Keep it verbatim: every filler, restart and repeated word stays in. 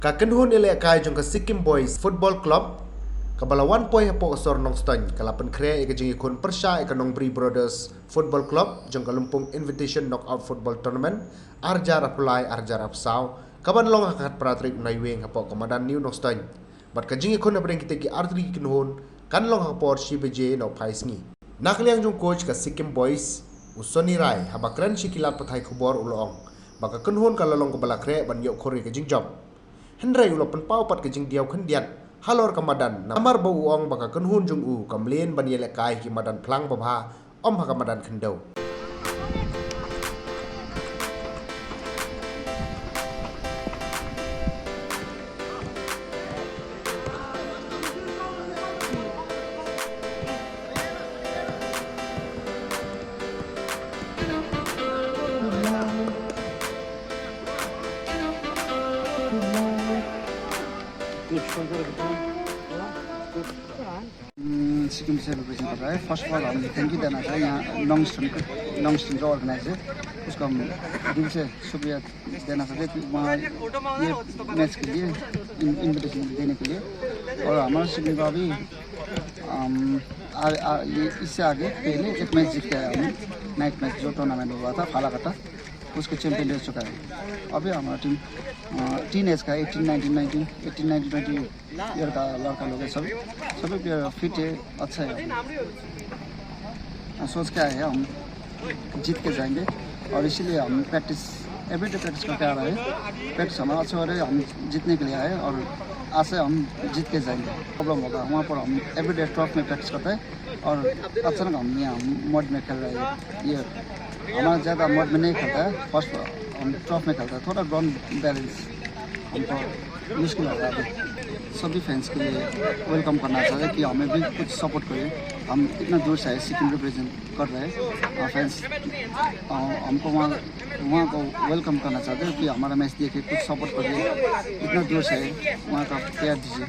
Ka kynhun ïalehkai jong ka Sikkim Boys Football Club kaba la wan poi hapoh ka sor Nongstoiñ ka la pynkhreh ïa ka jingïakhun pyrshah ïa ka Nongbri Brothers Football Club jong ka lympung Invitation Knockout Football Tournament ar hajar arphew lai ar hajar arphew saw, kaban long ha ka khatphra tarik u Naiwieng hapoh ka madan New Nongstoiñ. Bad ka jingïakhun hapdeng kitei ki artylli ki kynhun kan long ha ka por shi baje na u phai sngi. Na ka liang jong u coach ka Sikkim Boys, u Sonny Rai, haba kren sha ki lad pathai khubor u la ong ba ka kynhun ka la long kaba la khreh ban ïoh khur ïa ka jingjop. Hynrei u la pynpaw pat ka jingdiaw khyndiat halor ka madan namar ba u ong ba ka kynhun jong u kam leh ban ïalehkai ha ki madan phlang babha, ym ha ka madan khyndew. हम्म, सिक्किम से रिप्रेजेंट कर रहा है। फर्स्ट ऑफ ऑल हम थैंक यू देना चाहेंगे यहाँ नॉन्ग स्टूडेंट को, नॉन्ग स्टूडेंट जो ऑर्गेनाइज है, उसको हम दिल से शुक्रिया देना चाहते हैं कि वहाँ ये मैच के लिए इन, इनविटेशन देने के लिए। और हमारा सिक्किम का अभी, अम, आ, आ, ये इससे आगे पहले एक मैच जीत के आया हमने, नाइट मैच जो टूर्नामेंट हुआ था फालाकाटा, उसको चैंपियन रह चुका है। अभी हमारा टीम टीन एज का एटीन नाइनटीन नाइनटीन एटीन नाइनटीन ट्वेंटी ईयर का लड़का लोग है, सभी सभी प्लेयर फिट है, अच्छा है। सोच क्या है, हम जीत के जाएंगे और इसीलिए हम प्रैक्टिस, एवरीडे प्रैक्टिस करके आ रहे हैं। प्रैक्टिस हमारा अच्छा हो रहा है, हम जीतने के लिए आए और आज से हम जीत के जाएंगे। प्रॉब्लम होगा वहाँ पर, हम एवरीडे टर्फ में प्रैक्टिस करते हैं और अचानक हम यहाँ मड में खेल रहे हैं। ये हमारा ज़्यादा मड में नहीं खेलता है, फर्स्ट हम टर्फ में खेलता है, थोड़ा ग्राउंड बैलेंस हमको मुश्किल हो रहा है। अभी सभी फैंस के लिए वेलकम करना चाहते हैं कि हमें भी कुछ सपोर्ट करें। हम इतना दूर से आए, सिक्किम रिप्रेजेंट कर रहे हैं। फैंस हमको वहाँ वहाँ को वेलकम करना चाहते हैं कि हमारा मैच देख के कुछ सपोर्ट करिए। इतना दूर से आए, वहाँ का प्यार दीजिए।